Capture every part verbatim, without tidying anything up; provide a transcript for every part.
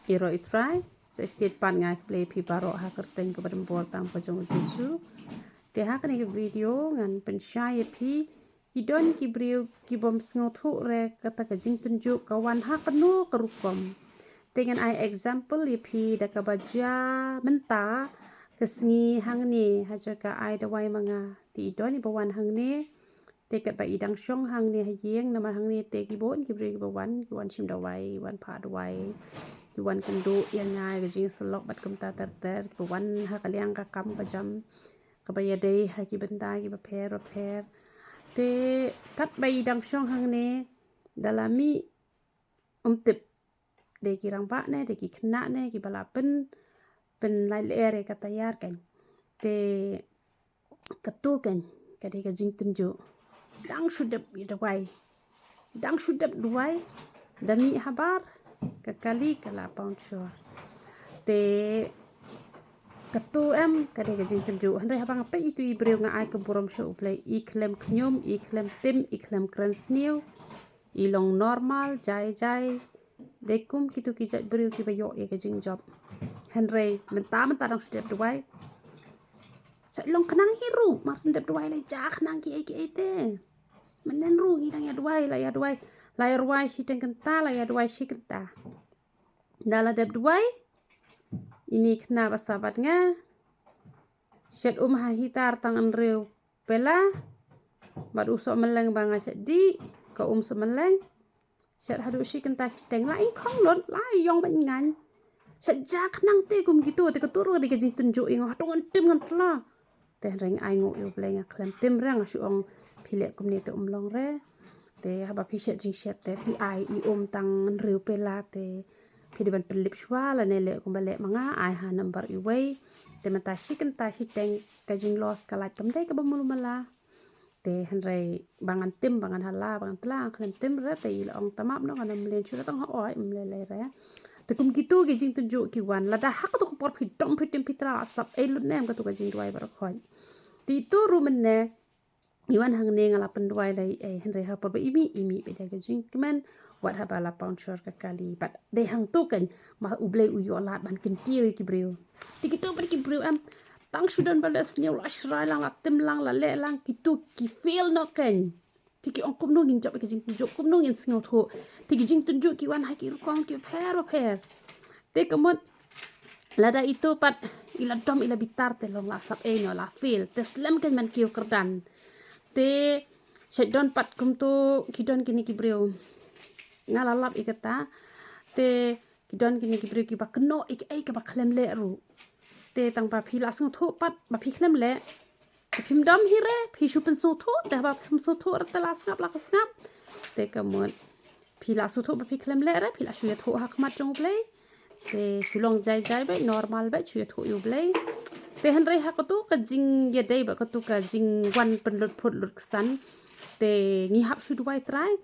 Ïaroh ïa u Trai, sa shisien pat nga ai khublei ïa phi baroh ha ka kyrteng kaba donbor tang ka jong u Jisu. Te ha kane ka video ngan pynshai ïa phi, ki don ki briew ki bym sngewthuh re kata ka jingtynjuh ka wan ha kano ka rukom. Te ngan ai example ïa phi da kaba jia mynta ka sngi hangne ha jaka ai dawai ma nga. Te i don iba wan hangne. Te katba i dang shong hangne ha ïing, namar hangne te ki bun ki briew kiba wan, ki wan shim dawai, wan phah dawai, ki wan kynduh ïa nga ïa ka jingsyllok bad kumta ter ter, kiba wan ha ka liang ka kam ka jam kaba ïadei ha ki bynta kiba pher ba pher. Te katba i dang shong hangne, da la mih um tip, dei ki rangbah ne, dei ki khynnah ne kiba la pyn, pynlait lyer ïa ka tayar kan. Te kato kan ka dei ka jingtynjuh. Dang shu dep ïa dawai, dang shu dep dawai, da mih habar ka kali ka la pawnshor. Te kato em ka dei ka jingtynjuh. Hynrei haba nga peit ïa itu i briew, nga ai ka burom sha U Blei, i khlem khñium, i khlem tim, i khlem kren sniew, i long normal jai jai. Dei kum kitu ki jait briew kiba ïoh ïa ka jingjop. Hynrei mynta mynta dang shu dep dawai, sa long khnang hi ruh, mar shu dep dawai la jia khnang kiei kiei te. Mynhynnin ruh ngi dang ïa dawai, la ïa dawai, la ïa dawai shiteng kynta, la ïa dawai shi kynta. Da la dep dawai, ine i khynnah ba sah bad nga, shet um ha heater tang hynriew pela, bad u soh mylleng ba nga shet dih, ka um soh mylleng. Shet haduh shi kynta shiteng, la ing khong lut, la ïong bad ngain. Shet jia khnang te kum kitu, te kato ruh ka dei ka jingtynjuh ïa nga, haduh ngan tim ngan tla. Te hynrei nga ai nguh ïa U Blei, nga khlem tim re, nga shu ong phi leh kumne te um long re. Te haba phi shet jingshet te phi ai i um tang hynriew pela, te phi dei ban pynlip shuwa lane leh kumba leh ma nga, ai ha number iwei. Te mynta shi kynta shiteng ka jingloss ka lait kam dei kaba malu mala. Te hynrei ba ngan tim, ba ngan hala, ba ngan tla, khlem tim re, te i la ong tang map noh, ngan ym mlien shuh re tang hooid, ym lei lei re. Te kum kitu ki jingtynjuh ki wan, lada ha kato ka por phi dom phi tim phi tla, la sap ei lut ne em kato ka jingduwai baroh khoit. Te itu ruh mynne i wan hangne nga la pynduwai lei ei, hynrei ha por ba i mih, i mih bad ïa ka jingkmen, wat haba la pawnshor ka kali. Bad dei hangto kan ma U Blei u ïoh lad ban kyntiew ïa ki briew. Te kitu pat ki briew em, tang shu don ba leh sniew, la shrai lang, la tim lang, la leh lang, kitu ki fail noh kan. Te ki ong kumno ngin jop ïa ka jingtynjuh, kumno ngin sngewthuh. Te ki jingtynjuh ki wan ha ki rukom ki pher ba pher. Te ka mut lada itu pat i la dom i la bitar te long la sap ei noh, la fail. Te slem kan man kiew kyrdan. Te shet don pat kumto, ki don kine ki briew. Nga la lap ïa kata. Te ki don kine ki briew kiba kynnoh ïa kaei kaba khlem leh ruh. Te tang ba phi la sngewthuh pat ba phi khlem leh, te phim dom hi re, phi shu pynsngewthuh, te haba phim sngewthuh re te la sngap la ka sngap. Te ka mut phi la sngewthuh ba phi khlem leh re, phi la shu ïathuh ha khmat jong U Blei. Te shu long jai jai beit, normal beit, shu ïathuh ïa U Blei. Te hynrei ha kato ka jingïadei bad kato ka jingwan pynlut phut lut ksan, te ngi hap shu duwai Trai.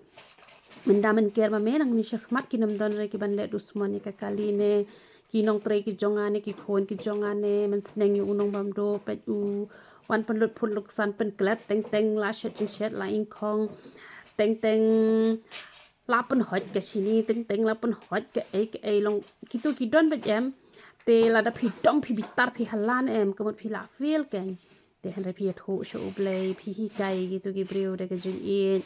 Mynta mynker ma me nangne shakhmat kin ym don re ki ban leh dusmon ïa ka kali ne ki nongtrei ki jong nga ne ki khun ki jong nga ne, mynsneng ïa u nongbamduk, peit u wan pynlut phut lut ksan, pynklet, teng teng la shet jingshet, la ing khong, teng teng la pynhoit ka shini, teng teng la pynhoit kaei kaei, long kitu ki don beit em. Te lada phi dom phi bitar phi hala ne em, ka mut phi la fail kan. Te hynrei phi ïathuh sha U Blei, phi hikai ïa kitu ki briew da ka jingïeit.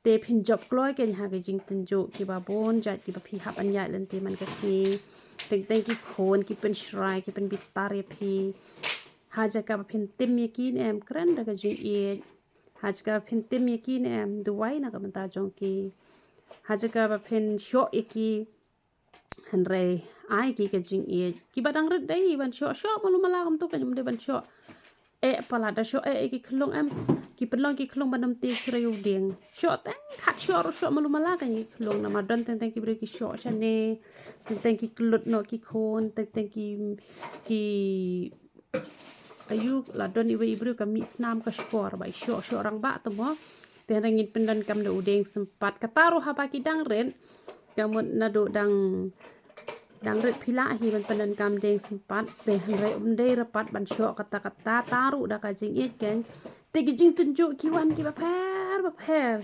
Te phin jop kloi kan ha ka jingtynjuh kiba bun jait kiba phi hap ban ïaid lynti man ka sngi. Teng teng ki khun ki pynshrai ki pynbitar ïa phi. Ha jaka ba phin tim ïa ki ne em, kren da ka jingïeit. Ha jaka ba phin tim ïa ki ne em, duwai na ka bynta jong ki. Ha jaka ba phin shoh ïa ki, hynrei ai ki ka jingïeit. Kiba dang rit dei ban shoh, shoh malu mala, kumto kan ym dei ban shoh eh palat. Da shoh eh ïa ki khyllung em, ki pynlong ki khyllung ban ym tieng shuh ïa u dieng. Shoh teng khat, shoh ruh shoh malu mala kan ïa ki khyllung. Namar don teng teng ki briew ki shoh shane, teng teng ki klut noh ki khun, teng teng ki, ki Ayu, la don iwei i briew ka mih snam ka shkor ba i shoh shoh rangbah te mo. Te hynrei ngin pyndonkam da u dieng sympat. Kata ruh haba ki dang rit, ka mut naduh dang, dang rit phi lah hi ban pyndonkam dieng sympat. Te hynrei ym dei re pat ban shoh kata kata, ta ruh da ka jingïeit kan. Te ki jingtynjuh ki wan kiba pher ba pher.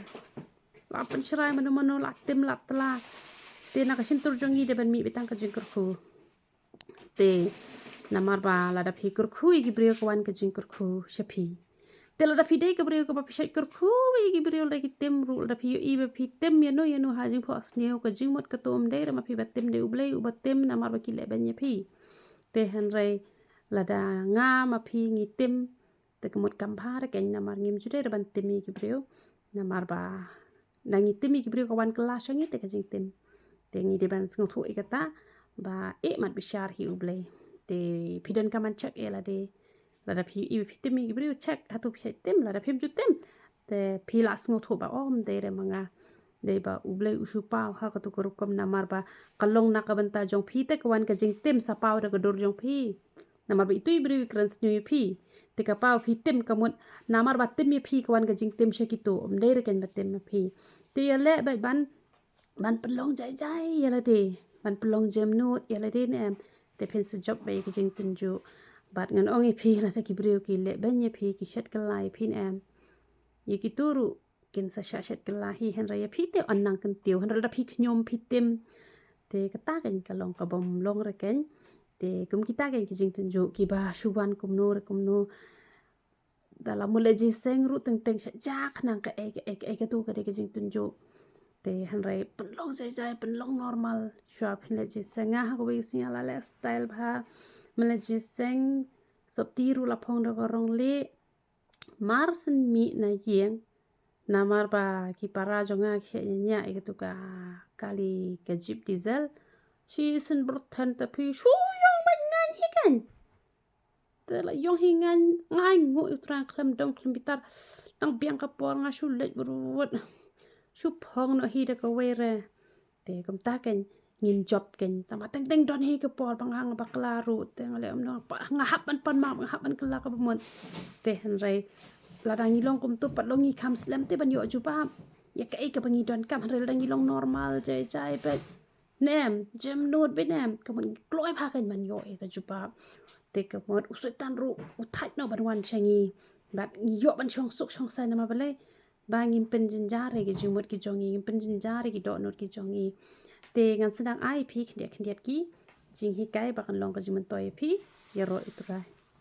La pynshrai mano mano, la tim la tla. Te na ka shyntur jong ngi dei ban mih beit tang ka jingkyrkhu. Te namar ba lada phi kyrkhu ïa ki briew ka wan ka jingkyrkhu sha phi. Te lada phi dei ka briew kaba phi shait kyrkhu ïa ki briew lada ki tim ruh, lada phi ïohi ba phi tim ïano ïano ha jingphohsniew, ka jingmut kata ym dei re ma phi ba tim, dei U Blei uba tim namar ba ki lehbeiñ ïa phi. Te hynrei lada nga ma phi ngi tim, te ka mut kam bha re keiñ, namar ngim ju dei re ban tim ïa ki briew. Namar ba nda ngi tim ïa ki briew ka wan kylla sha ngi te ka jingtim. Te ngi dei ban sngewthuh ïa kata ba eh mat bishar hi U Blei. Te phi donkam ban check ïa lade. Lada phi ïohi ba phi tim ïa ki briew, check hato phi shait tim, lada phim ju tim te phi lah sngewthuh ba ym dei re ma nga. Dei ba U Blei u shu paw ha katu ka rukom namar ba ka long na ka bynta jong phi te ka wan ka jingtim sa paw da ka dur jong phi. Namar ba itu i briew i kren sniew ïa phi. Te ka paw phi tim ka mut namar ba tim ïa phi ka wan ka jingtim sha kitu, ym dei re keiñ ba tim ïa phi. Te ïaleh beit ban, ban pynlong jai jai ïa lade, ban pynlong jemnud ïa lade ne em. Te phin sa jop beit ïa ka jingtynjuh. Bad ngan ong ïa phi, lada ki briew ki lehbeiñ ïa phi, ki shait kylla ïa phi ne em, ïa kitu ruh kin sa shah shait kylla hi, hynrei ïa phi te yn nang kyntiew, hynrei lada phi khñium phi tim. Te kata keiñ ka long kabym long re keiñ. Te kum kita keiñ ki jingtynjuh kiba shu wan kumno re kumno. Da la mut leit jingïaseng ruh teng teng shah jah khnang kaei kaei kaei, katu ka dei ka jingtynjuh. Te hynrei pynlong jai jai, pynlong normal. Shuwa phin leit jingïaseng, nga ha kawei ka sngi la leh style bha. Me leit jingïaseng, sopti ruh la phong da ka rong lieh. Mar shen mih na ïing, namar ba ki para jong nga ki shait ñiah ïa katu ka kali ka jeep diesel. Shisien byrthen te phi shu ïong beit, ngaiñ hi keiñ. Te la ïong hi, ngaiñ, ngaiñ nguh, U Trai, khlem dong khlem bitar. Nang biang ka por nga shu leit wut wut. Shu phong noh hi da kawei re. Te kumta keiñ ngin jop keiñ. Tang ba teng teng don hi ka por ba nga hap bakla ruh. Te nga leh, ym don, nga hap ban pan map, nga hap ban kylla kaba mut. Te hynrei lada ngi long kumtu pat long ngi kham slem te ban ïoh jubab ïa kaei kaba ngi donkam, hynrei lada ngi long normal jai jai beit ne em, jemnud beit ne em, ka mut ngi kloi bha keiñ ban ïoh ïa ka jubab. Te ka mut u Soitan ruh u thait noh ban wan sha ngi. Bad ngi ïoh ban shong suk shong sai namar balei? Ba ngim pynjynjar ïa ki jingmut ki jong ngi, ngim pynjynjar ïa ki dohnud ki jong ngi. Te ngan sdang ai ïa phi khyndiat khyndiat ki jinghikai ba kan long ka jingmyntoi ïa phi. Ïaroh ïa U Trai.